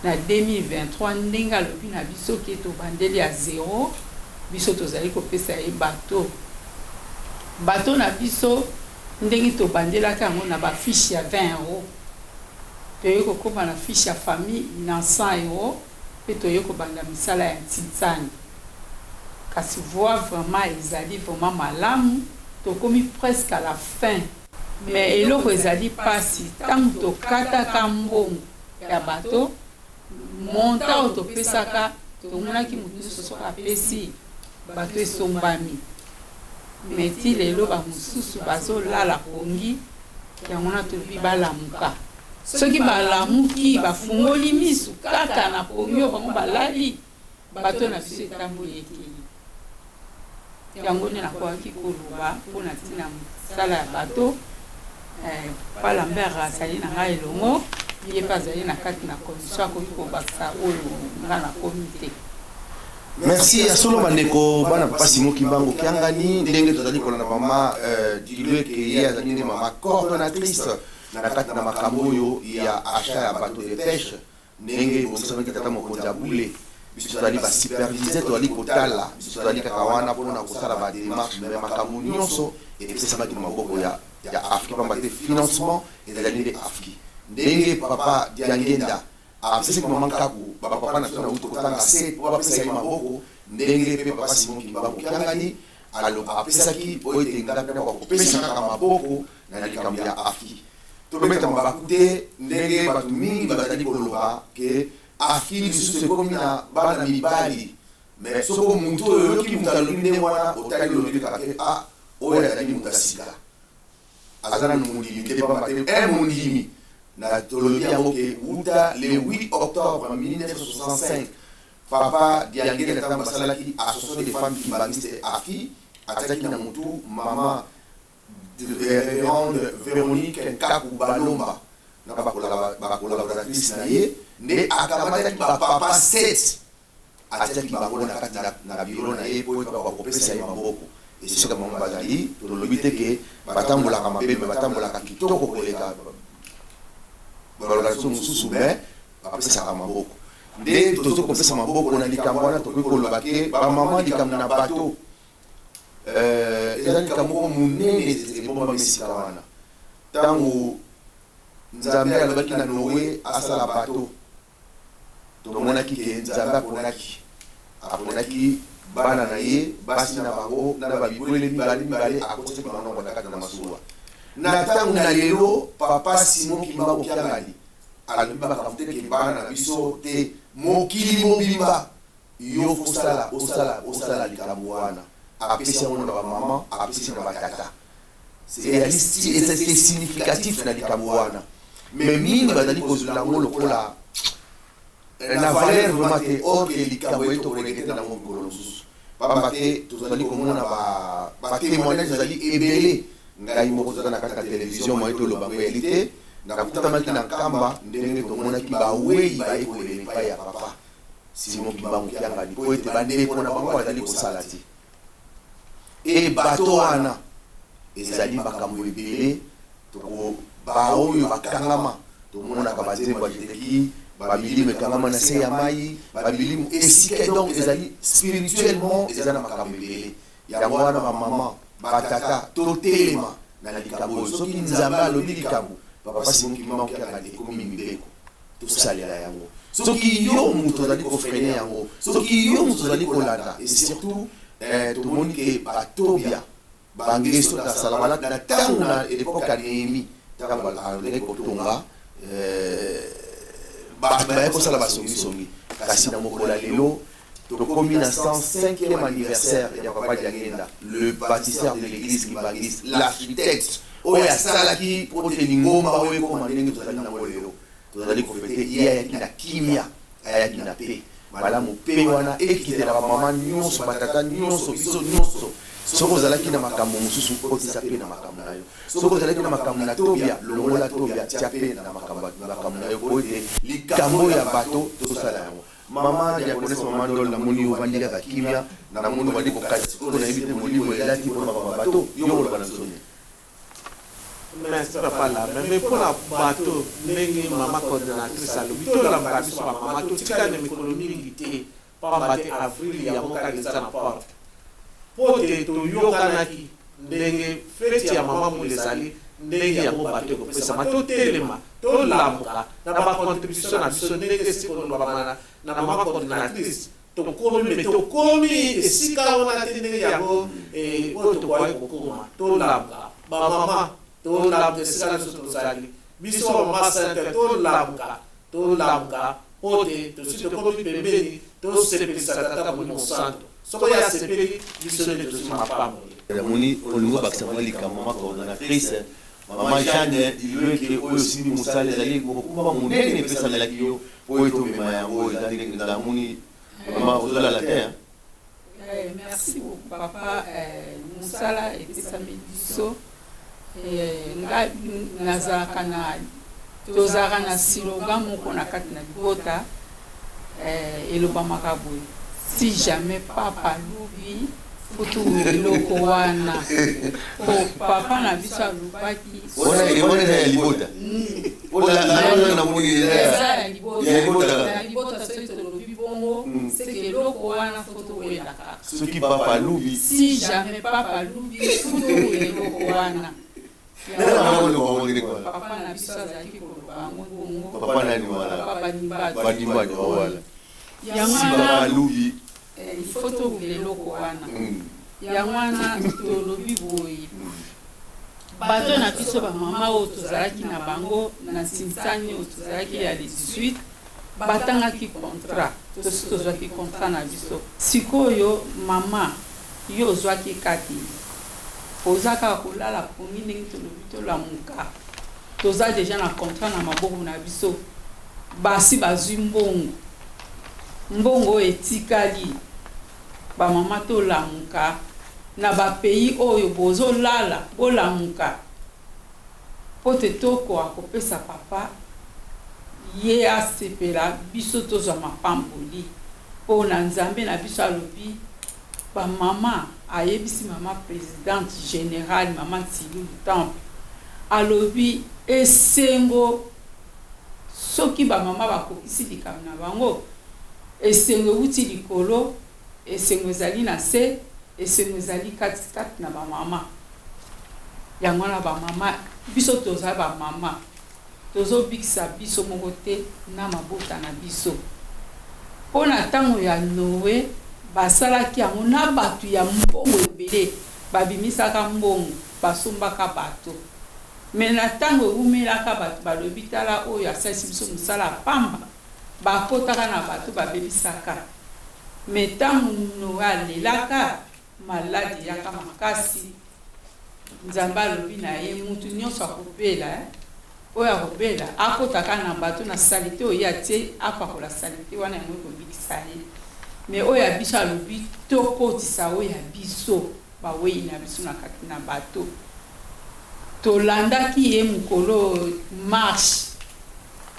S3: na 2023 ndenge alobi na biso ke tobandeli ya zero biso tozali kopesa ye bateau bateau na biso ndenge tobandelaki yango na ba fiche ya 20 euros Toye kokoma na fiche ya famille na 100 euros pe toye kobanda misala ya ntinsani. Kasi voie vraiment ezali vraiment malamu, tokomi presque à la fin. Mais eloko ezali pasi tango tokataka mbongo ya bateau, montant oyo topesaka, tomonaki moto nionso soki apesi, bateau esombami. Mais ti lelo ba mosusu bazo lala pongi yango wana tolobi balamuka soki balamuki bafungoli misu kaka na pongi oyo bango balali bateau na biso etamboli ekeyi yango nde nakokaki koloba mpo na ntina mosala ya bateau. Eh, pa Lambert azali na ngai elongo ye mpe azali na kati na commission akoki kobakisa oyo ngai nakomi te.
S1: Merci ya solo bandeko bana papa Simon Kimbangu Kiangani ndenge tozali kolanda mama euh, Dilueke ye azali nde mama coordonnatrice na kati na makambo oyo ya achat ya bateau de pêche ndenge ebongisamaki tata mokonzi ya bule biso tozali ba superviser tozali kotala biso tozali kaka wana mpona kosala ba demarche mais makambo nyonso epesamaki na maboko ya ya AFKI pamba te financement ezali nde AFKI ndenge papa Diangenda Apesaki mama Nkaku ba papa na biso na wuti kotanga se po bapesa ye maboko ndenge pe papa Simon Kimbangu Kiangani aloba apesaki po ete nga pe nakoka kopesa kaka maboko na likambo ya AFI. Tobeta mabaku te ndenge batu mingi bazali koloba ke AFI lisusu ekomi na bana mibali mais soko mutu oyo oyoki mutu alobi ndenge wana otali olobi kaka ke ah oyo azali mutu ya sika aza nanu mondimi te pamba te un mondimi Na tolobi yango ke wuta le 8 octobre 1965, Papa Diangienda ntango basalaki Association des femmes kimbanguistes AFI, atiaki na motu mama Reverende Veronique Nkaku Balomba na ba collaboratrice na ye, nde akamataki ba papa 7 atiaki bango na kati na bureau na ye mpo ete bakoka kopesa ye maboko esika bango bazali. Tolobi te ke batambolaka mabe, mais batambolaka kitoko koleka ba organisation mosusu, mais bapesaka maboko. Nde tozo kopesa maboko na likambo wana. Tokoki koloba ke bamama, likambo na bato eza likambo moko monene ebombama esika wana. Ntango Nzambe alobaki na Noe asala bato, tomonaki ke Nzambe aponaki bana na ye, basi na bango na babibwele mibale mibale, akotisaki bango na kati na masuwa. Na ntango na lelo, Papa Simon Kimbangu Kiangani alobi makambo te ke bana na biso te, mokili mobimba, yo fosala osala osala likambo wana. Apesi yango na bamama, apesi na batata. C'est significatif na likambo wana, mais mingi bazali kozwela yango lokola na valeur vraiment te, or ke likambo ye tokoleke te nango mikolo mosusu, pamba te tozali komona batémoignage ezali ebele. Ngai moko toza na kati ya télévision, moye toloba ngo eyali te. Nakutamaki na Nkamba ndenge tomonaki bawei baye kolela epai ya Papa Simon Kimbangu Kiangani mpo ete bandeko na bango bazali kosala te. E bato wana ezali makambo ebele, toko baoyo bakangama, tomonaka banzembo ya jeteki, bamilimo ekangama na se ya mai, bamilimo esika. Donc ezali spirituellement, eza na makambo ebele. Yango wana bamama, batata, totelema na likambo oyo. Soki Nzambe alobi likambo, Papa Simon Kimbangu Kiangani, ekomi mibeko, tosalela yango. Soki yo moto ozali kofreiner yango, soki yo moto ozali kolanda, et surtout tomoni ke batobia bangeso na Salabalati na ntango na époque ya Néhémie, ntango azalaki kotonga, bato baye kosala basongisongi. Kasi na mokolo ya lelo, tokomi na 105e anniversaire ya Papa Diangenda, le bâtisseur de l'église kimbanguiste, l'architecte oyo asalaki po te lingomba oyo ekóma ndenge tozali nango lelo. Tozali kofêter ye. Ayaki na kimia, ayaki na pe malamu. Mpe wana ekitela bamama nyonso, batata nyonso, biso nyonso. Soki ozalaki na makambo mosusu, otisa mpe na makambo na yo. Soki ozalaki na makambo na tobia, longola tobia, tia mpe na makambo na yo, po ete likambo ya bato tosala yango. Mama diakonese, mama Ndolo, namoni yo ovandi kaka kimia, namoni obandi kokanisa. Sikoyo nayebi te molimo elati mpona makambo ya bato, yo koloba na biso nini?
S2: Merci, papa Lambert. Mais mpona bato, ndenge mama coordonnatrice alobi, tolamuka biso bamama, totikali na mikolo mingi te, pamba te avril yango kaka eza na porte. Mpo te toyokanaki ndenge feti ya mama mula ezali, ndenge yango bato ekopesama, totelema, tolamuka na bacontribution na biso. Ndenge esi kolobama na mama coordonnatrice, tokomi, mais tokomi esika wana te ndenge yango oyo tokoki kokoma. Tolamuka bamama, tolamuka esika nyonso tozali. Biso bamama sainte, tolamuka, tolamuka, mpo te tosi tokomi pembeni tosepelisa Tata Molimo Santo. Soko ye asepeli, biso nde tozwi mapamboli.
S1: Namoni olingi obakisa mwa likambo, mama coordonnatrice, mama Jeanne Ilweke. Oyo osimbi mosala ezali mokumba monene epesamelaki yo po ete omema yango. Eza ndenge namoni, mama, ozolala te, hein?
S3: Merci beaucoup, papa. Mosala epesami biso, nga nazalaka na, tozalaka na slogan moko na kati na libota, elobamaka boye: "Si jamais papa alobi, futu eloko wana." Po papa na biso alobaki.
S1: Wana eza ya libota, namoni.
S3: Eza ya libota, ya libota. Soki tolobi bongo, seke eloko wana fo towela kaka.
S1: Soki papa alobi.
S3: Si jamais papa alobi, futu eloko wana. Papa na biso azalaki koloba yango bongo.
S1: Papa nani wana?
S3: Papa Badimbado.
S1: Badimbado wana.
S3: Yango
S1: si papa
S3: wana
S1: alobi.
S3: Il faut towela eloko wana. Yango wana tolobi boye: bato na biso bamama oyo tozalaki na bango na nsinsani oyo tozalaki ya le 18, batangaki contrat, tosi tozwaki contrat na biso. Sikoyo mama, yo ozwaki kati, oza kaka kolala pongi. Ndenge tolobi, tolamuka, toza déjà na contrat na maboko na biso. Basi bazwi mbongo. Mbongo oyo etikali, ba mama tolamuka na ba pays oyo bozo lala bolamuka po te tokoka kopesa papa ye asepela biso tozwa mapamboli po na Nzambe na biso alobi ba mama ayebisi mama presidente generale mama Nsilulu temple alobi esengo Soki ba mama bakokisi likambo na bango, esengo ewuti likolo, esengo ezali na se, esengo ezali kati kati na ba mama. Yango wana ba mama, biso toza ba mama, tozo bikisa biso moko te na mabota na biso. Po na tango ya Noe, basalaki yango na batu ya mbongo ebele, babimisaka mbongo, basombaka bato. Mais na tango ewumelaka batu balobi tala oyo asalisi biso musala ya pamba bakotaka na bateau babebisaka mais tango Noe alelaka malade eyaka makasi Nzambe alobi na ye mutu nionso akobela eh oyo akobela akota kaka na bateau na salite oyo ye atie apakola salite wana yango ekobikisa ye mais oyo ya biso alobi tokotisa oyo ya biso Baweyi na biso na kati na bateau. Tolandaki ye mokolo oyo marche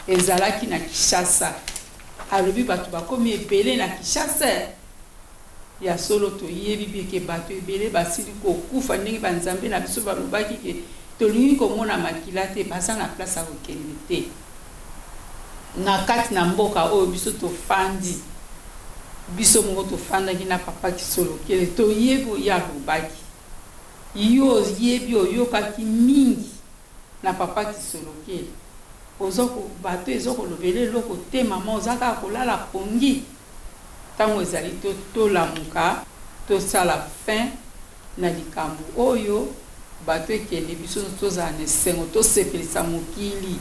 S3: ezalaki na Kinshasa. Alobi bato bakomi ebele na Kinshasa. Ya solo toyebi bien ke bato ebele basili kokufa ndenge ba Nzambe na biso balobaki ke tolingi komona makila te, baza na place ya kokende te. Na kati na mboka oyo biso tofandi, biso moko tofandaki na papa Kisolokele, toyebi oyo ye alobaki. Yo oyebi, oyokaki mingi na papa Kisolokele. Oza ko, bateau ezo kolobela eloko te mama, oza kaka kolala pongi. Tango ezali to, tolamuka, tosala fin na likambo oyo, bateau ekende, biso nionso tozala na esengo, tosepelisa mokili.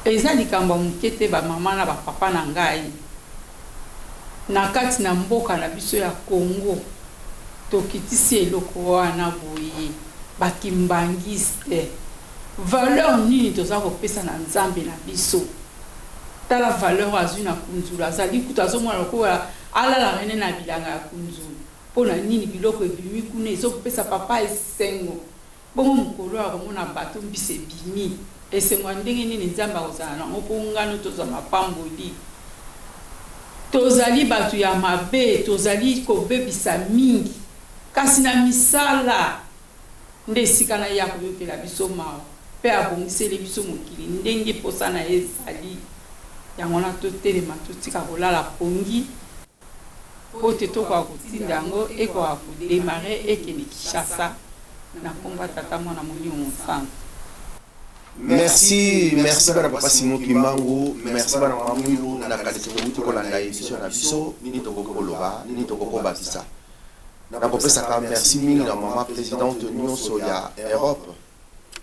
S3: Eza likambo ya moke te ba mama na ba papa na ngai. Na kati na mboka na biso ya Congo, tokitisi eloko wana boye, ba kimbanguistes, valeur nini toza kopesa na Nzambe na biso? Tala valeur oyo azui na kunzulu, azali kutu azomona lokola alalaka nde na bilanga ya kunzulu. Pona nini biloko ebimi kuna ezo pesa papa esengo bongo mokolo oyo akomona bateau mbisi ebimi esengo ya ndenge nini nzambe akozala na yango po ngano tozwa mapamboli tozali batu ya mabe tozali kobebisa mingi kasi na misala nde esika na ye akoyokela biso mawa pe abongiseli biso mokili ndenge posa na ye ezali yango wana totelema totika kolala pongi. Mpo te tokoka kotinda yango ekoka ko demarrer ekende Kinshasa na kombo ya Tata Mwana Molimo Mosantu.
S1: Merci merci bana papa Simon kimbangu merci bana mama mwilu na kanisi bowuti kolanda emission na biso nini tokoki koloba nini tokoki kobakisa nakopesaka merci mingi na mama presidente nionso ya Europe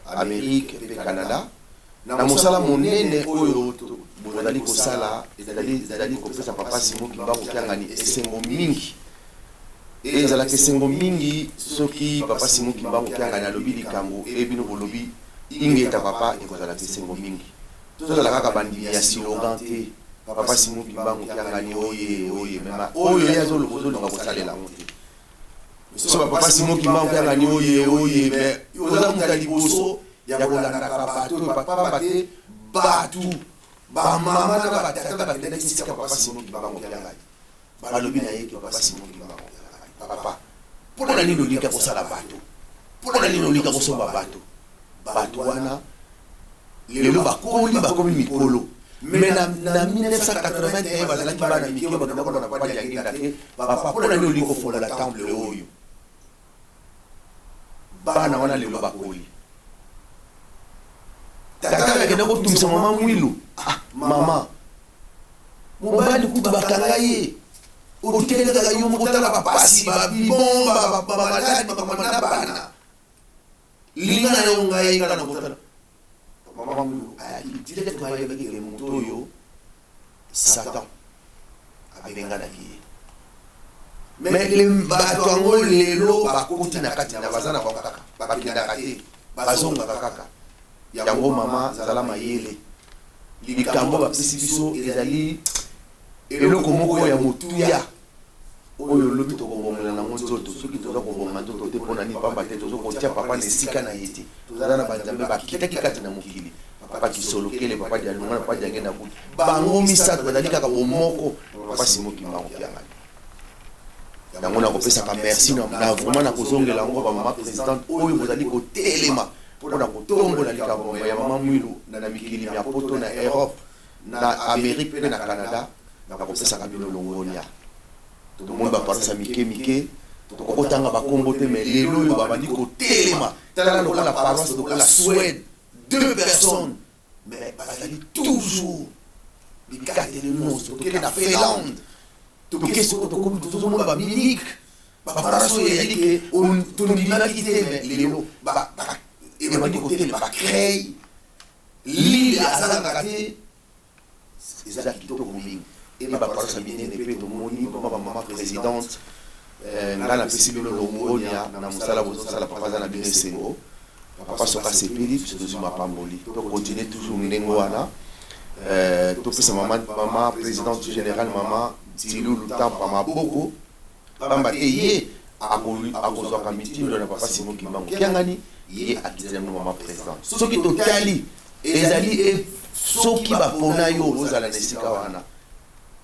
S1: Amerique mpe Canada na mosala monene oyo bozali kosala ezali ezali kopesa papa Simon Kimbangu Kiangani esengo mingi. Ezalaka esengo mingi soki papa Simon Kimbangu Kiangani alobi likambo e bino bolobi ingeta papa, ekozalaka esengo mingi. Tozala kaka bandimi ya slogan te, papa Simon Kimbangu Kiangani oye oye, mema oyo ye azoloba ozolinga kosalela yango te. So ba papa Simon Kimbangu Kiangani oye oye mais oza moto ya liboso ya kolandaka bato oyo pamba te batu ba mama na ba tata bakendaki esika papa Simon Kimbangu Kiangani balobi na ye ke papa Simon Kimbangu Kiangani papa pona nini olingi kosala bato pona nini olingi kosomba bato bato wana Lelo bakoli bakomi mikolo mais na, na 1981 bazalaki bana mike oyo bakenda kolanda papa Diangienda te papa mpo na nini olingi kofongola temple oyo bana wana lelo bakoli tata akenda kotungisa mama Mwilu ah mama mobali kutu bakanga ye otikali kaka yo moko tala bapasi babibon bamaladi makambo na bana Linga na yo ngai nga na kotala. Papa Mwilu ayaki directement ayebaki ke moto oyo Satan abenganaki ye. Mais le bato yango lelo bakoti na kati na baza na bango kaka bakendaka te bazongaka kaka. Yango mama zala mayele likambo bapesi biso ezali. Eloko moko ya motuya oyo lobi tokobongela nango nzoto. Soki toza kobonga nzoto te, mpo na nini? Pamba te toza kotia papa na esika na ye te. Toza na banzambe bakitaki kati na mokili, papa Kisolokele, papa Dialungana, papa Diangenda Kutu. Bango misato bazali kaka bomoko na papa Simon Kimbangu Kiangani. Yango nakopesaka merci na vraiment nakozongela yango, bamama présidente oyo bozali kotelema mpona kotombola likambo ya mama Mwilu na mikili ya Poto, na Europe, na Amérique mpe na Canada. Nakopesaka bino longonia. Tomoni baparoisse ya mike mike, tokokotanga bakombo te, mais lelo oyo babandi kotelema. Tala lokola paroisse lokola Suède, deux personnes, mais bazali toujours bikateli nyonso. Toke na Finlande, toke sikoyo, tokomi tozomona bamunich, baparoisse oyo ezali ke tondimaki te, mais lelo ebandi kotelema. Bacrei Lille azalaka te, eza kitoko mingi. E baparoisse ya minene mpe tomoni mama, bamama présidente, ngai napesi bino longonia na mosala bozosala. Papa aza na bino esengo, papa soki asepeli, biso tozwi mapamboli. Tocontinue toujours ndenge wana. Topesa mama, mama présidente générale, mama Tilulu Tampa maboko, pamba te ye akozwaka mitindo na papa Simon Kimbangu Kiangani. Ye akitela bino mama présidente. Soki totali, ezali soki bapona yo ozala na esika wana,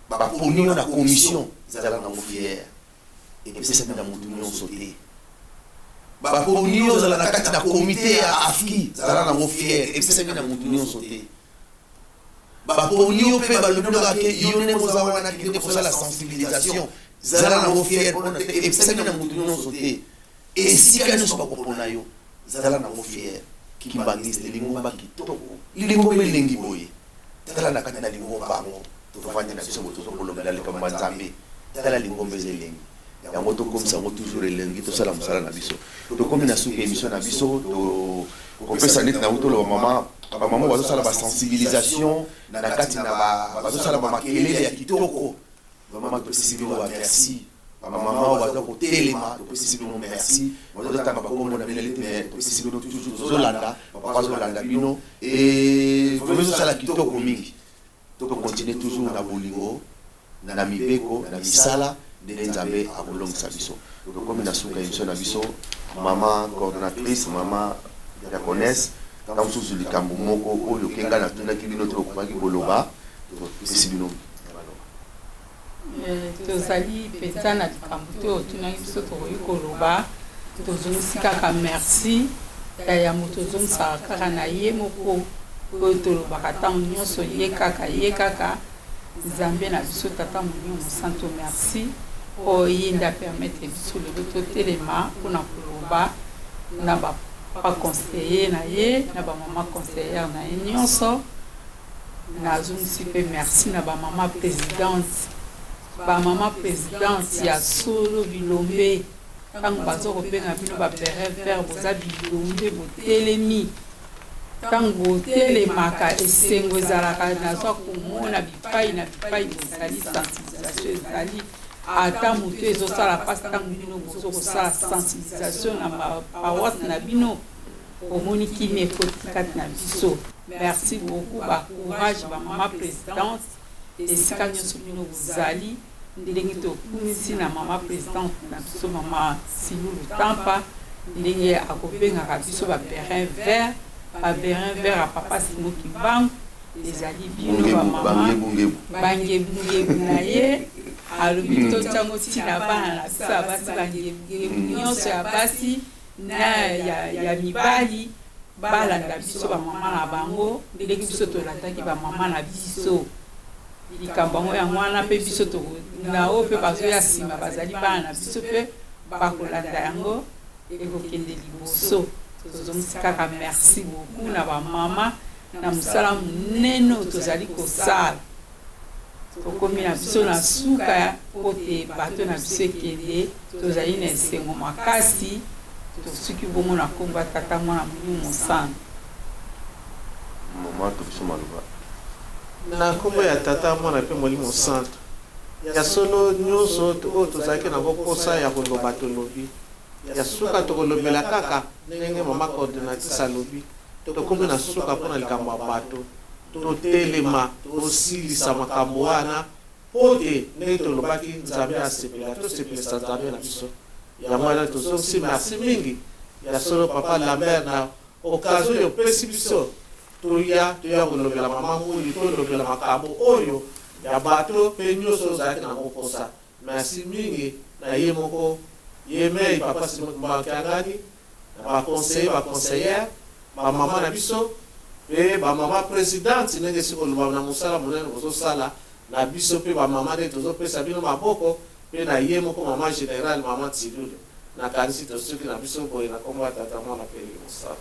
S1: baponi yo na commission, ezala nango fier, epesami na motu nyonso te. Baponi yo ozala na kati na komite ya AFKI, zala nango fier, epesami na motu nyonso te. Baponi yo mpe balobi kaka ke yo ndenge oza wana, kende kosala sensibilisation, zala nango fier, mpona te epesami na motu nyonso te. Esika nyonso bakopona yo, zala nango fier. Kimbangiste, lingomba kitoko, lingomba elengi boye. Tala na kati na lingomba yango, tovandi na biso boye, tozokolobela likambo ya Nzambe. Tala, lingomba eza elengi. Yango tokomisa yango toujours elengi, tosala mosala na biso. Tokomi na suka émission na biso. Kopesa neti na toloba, mama, bamama bazosala basensibilisation na kati na bazosala bamakelele ya kitoko. Bamama, topesi bino bamerci. Bamama oyo baza kotelema, topesi bino merci. Bazotanga bakombo na bino te, mais topesi bino toujours. Tozolanda, papa azolanda bino e vraiment ezosala kitoko mingi. Tokontinue toujours na bolingo, na mibeko, na misala, nde Nzambe akolongisa biso. Tokomi na suka émission na biso. Mama coordonnatrice, mama diaconesse, ntango mosusu likambo moko oyo okenga natunaki bino te, okokaki koloba, topesi bino.
S3: Tozali mpenza na likambo te otunaki biso tokoki koloba. Tozongisi kaka merci ya yambo, tozongisaka kaka na ye moko oyo tolobaka ntango nyonso, ye kaka, ye kaka Nzambe na biso, Tata Molimo Mosanto. Merci oyo ye nde apermettre biso lelo totelema mpona koloba na bapapa conseiller na ye, na bamama conseillère na ye nyonso. Nazongisi mpe merci na bamama présidente, bamama présidente ya solo, bilombe. Ntango baza kobenga bino babérets verts, boza bilombe, botelemi. Ntango botelemaka, esengo ezalaka. Nazwa komona bipai na bipai bozali, sensibilisation ezali, ata motu ezosala mpasi. Ntango bino bozo kosala sensibilisation na baparoisse na bino, omoni kimia ekoti kati na biso. Merci beaucoup, bacourage bamama présidente, esika nyonso bino bozali. Ndenge tokumisi na mama présidente na biso, mama Silulu Tampa, ndenge akobengaka biso babérets verts, babérets verts ya papa Simon Kimbangu ezali bino bamama, bangebungebu na ye. Alobi totiango ntina bana na biso ya basi, bangebungebu nyonso ya basi na ya mibali balanda biso bamama na bango, ndenge biso tolandaki bamama na biso. Likambo yango, yango wana mpe biso na oyo mpe bazoya nsima, bazali bana na biso mpe bakolanda yango, ekokende liboso. Tozongisi kaka merci beaucoup na bamama na mosala monene oyo tozali kosala. Tokomi na biso na suka po te bato na biso ekende. Tozali na esengo makasi. Tosuki bongo na nkombo ya Tata, Mwana, Molimo Mosantu.
S1: Mama, tobiso maloba.
S2: Na nkombo ya Tata, Mwana mpe Molimo Santu. Ya solo, nyonso oyo tozalaki nango mposa ya koloba, tolobi. Ya suka, tokolobela kaka ndenge mama coordonnatrice alobi. Tokomi na suka mpona likambo ya bato. Totelema, tosilisa makambo wana. Mpo te ndenge tolobaki, Nzambe asepela, tosepelisa Nzambe na biso. Yango wana tozongisi merci mingi ya solo papa Lambert na occasion oyo opesi biso toya toya kolobela mama Mwindu, tolobela makambo oyo ya bato mpe nyoso oyo ozalaki na yango mposa. Merci mingi na ye moko ye mei papa Simon Kimbangu Kiangani, na ba conseillers, ba conseillères, ba mama na biso pe ba mama presidente ndenge esi koloba na mosala monene bozosala na biso pe ba mama nde tozopesa bino maboko pe na ye moko mama generale mama Tsilulu. Nakanisi tosuki na biso boye na kombo ya Tata, Mwana pe Elimo Santu.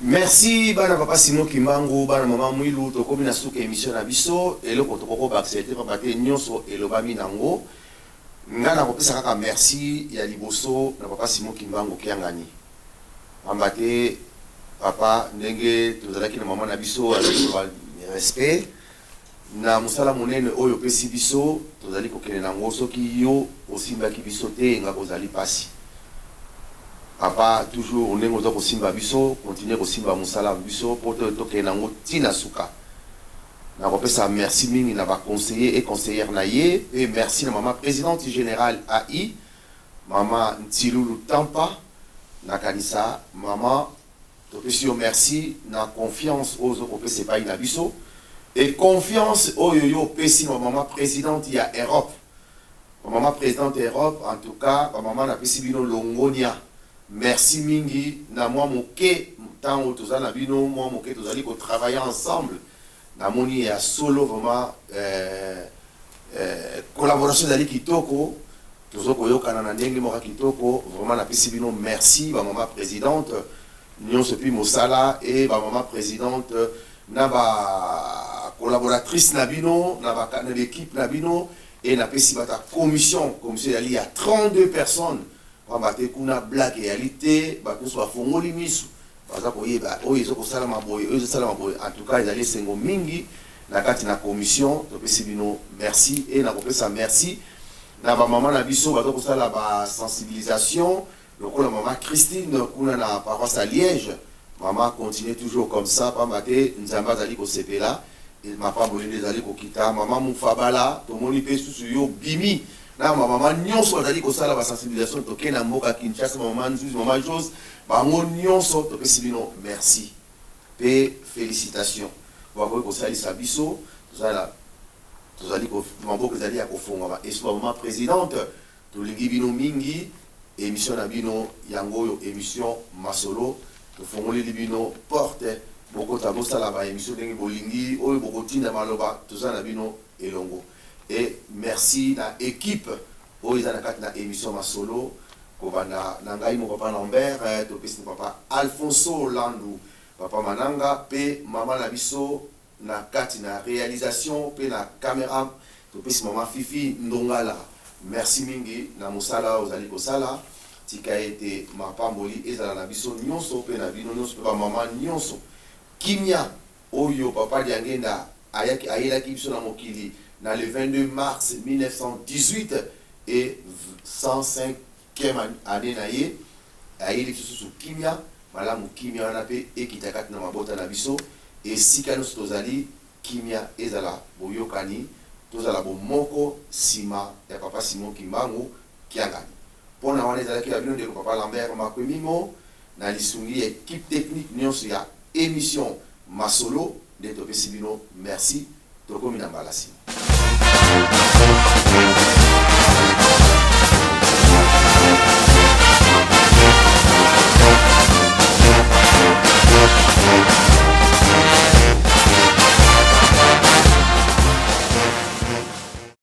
S1: Merci bana papa Simon Kimbangu, bana mama Mwilu, tokomi na suka emission na biso, eloko tokoki kobakisa te pamba te nionso elobami nango. Nga nakopesa kaka merci ya liboso na papa Simon Kimbangu Kiangani pamba te papa ndenge tozalaki na mama na biso azali koloba respect na mosala monene oyo opesi biso tozali kokende nango soki yo osimbaki biso te nga kozali pasi papa toujours ndenge oza kosimba biso continue kosimba mosala biso po tokende nango ti na suka. Nakopesa merci mingi na ba conseillers et conseillères na ye pe merci na mama presidente generale AI mama Ntilulu Tampa nakanisa mama topesi yo merci na confiance oyo ozo kopesa epayi na biso et confiance oyo yo opesi na ba mama presidente ya Europe ba mama presidente ya Europe en tout cas ba mama napesi bino longonia merci mingi na mwa moke tango toza na bino mwa moke tozali ko travailler ensemble namoni ya solo vraiment collaboration ezali kitoko tozo koyokana na ndenge moko kitoko vraiment napesi bino merci ba mama presidente nyonso puis mosala et ba mama presidente na ba collaboratrice na bino na ba na équipe na bino et napesi bata commission commission ezali ya 32 personnes pamba te kuna blague eyali te bato nyonso bafongoli misu baza koyeba oyo ezo kosalama boye oyo ezosalama boye en tout cas ezali esengo mingi na kati na commission topesi bino merci et nakopesa merci na ba mama na biso baza kosala ba sensibilisation lokola mama Christine kuna na paroisse ya Liège mama continue toujours comme ça pamba te Nzambe azali kosepela mapamboli nde ezali kokita mama Mufabala tomoni pe susu yo bimi na ba mama nyonso bazali kosala ba sensibilisation toke na mboka Kinshasa ba mama Nzuzi mama Jose bango nyonso topesi bino merci pe felicitations bakoki kosalisa biso tozala tozali maboko ezali ya kofongwama esu ba mama presidente tolingi bino mingi emission na bino yango oyo emission masolo tofongoleli bino porte bokota bosala ba emission ndenge bolingi oyo bokotinda maloba toza na bino elongo et merci na equipe oyo eza na kati na emission masolo kobanda na ngai mo papa Lambert topesi na papa Alfonso Landu papa Mananga pe mama na biso na kati na realisation pe na camera topesi mama Fifi Ndongala merci mingi na mosala ozali kosala tika ete mapamboli ezala na biso nyonso pe na bino nyonso pe ba mama nyonso kimia oyo papa Diangenda ayaki ayelaki biso na mokili na le 22 mars 1918 et 105e annee na ye ayeli biso susu kimia malamu kimia wana pe ekita kati na mabota na biso esika nyonso tozali kimia ezala boyokani tozala bomoko sima ya papa Simon Kimbangu Kiangani pona wana ezalaki ya bino ndeko papa Lambert Makwemimo na lisungi ya equipe technique nyonso ya emission masolo nde topesi bino merci tokomi na mbala sima.